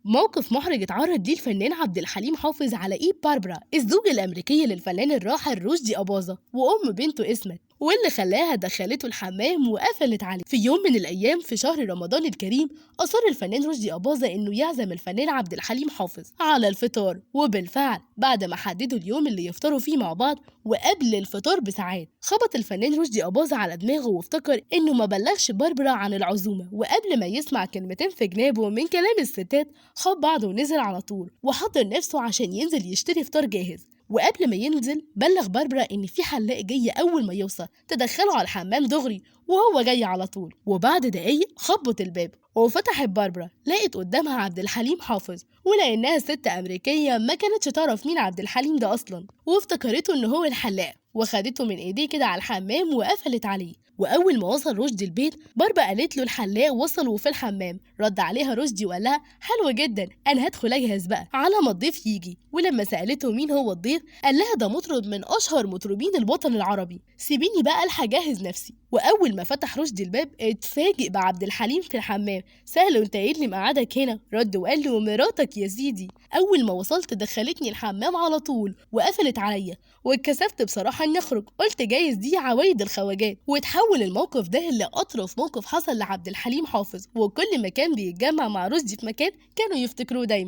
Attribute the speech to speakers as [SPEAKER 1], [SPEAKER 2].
[SPEAKER 1] موقف محرج اتعرض ليه الفنان عبد الحليم حافظ على ايد باربرا الزوجة الأمريكية للفنان الراحل رشدي أباظة وأم بنته اسمت، واللي خلاها دخلته الحمام وقفلت عليه. في يوم من الأيام في شهر رمضان الكريم أصر الفنان رشدي أباظة إنه يعزم الفنان عبد الحليم حافظ على الفطار، وبالفعل بعد ما حددوا اليوم اللي يفطروا فيه مع بعض وقبل الفطار بساعات خبط الفنان رشدي أباظة على دماغه وافتكر إنه ما بلغش باربرا عن العزومة، وقبل ما يسمع كلمتين في جنابه من كلام الستات خد بعضه ونزل على طول وحضر نفسه عشان ينزل يشتري فطار جاهز. وقبل ما ينزل بلغ باربرا ان في حلاق جاي اول ما يوصل تدخله على الحمام دغري وهو جاي على طول. وبعد دقايق خبط الباب وفتحت باربرا، لقت قدامها عبد الحليم حافظ، ولانها ست امريكيه ما كانتش تعرف مين عبد الحليم ده اصلا، وافتكرته ان هو الحلاق وخدته من ايديه كده على الحمام وقفلت عليه. واول ما وصل رشدي البيت باربرا قالت له الحلاق وصل وفي الحمام، رد عليها رشدي وقال لها حلو جدا انا هدخل اجهز بقى على ما الضيف يجي. ولما سالته مين هو الضيف قال لها ده مطرب من اشهر مطربين الوطن العربي، سيبيني بقى الحق اجهز نفسي. واول ما فتح رشدي الباب اتفاجئ بعبد الحليم في الحمام، سأله انت ايه اللي مقعدك هنا؟ رد وقال له مراتك يا سيدي، اول ما وصلت دخلتني الحمام على طول وقفلت عليا واتكسفت بصراحه اني اخرج، قلت جايز دي عوايد الخواجات. وتحول الموقف ده لأطرف موقف حصل لعبد الحليم حافظ، وكل ما كان بيتجمع مع رشدي في مكان كانوا يفتكروه دايما.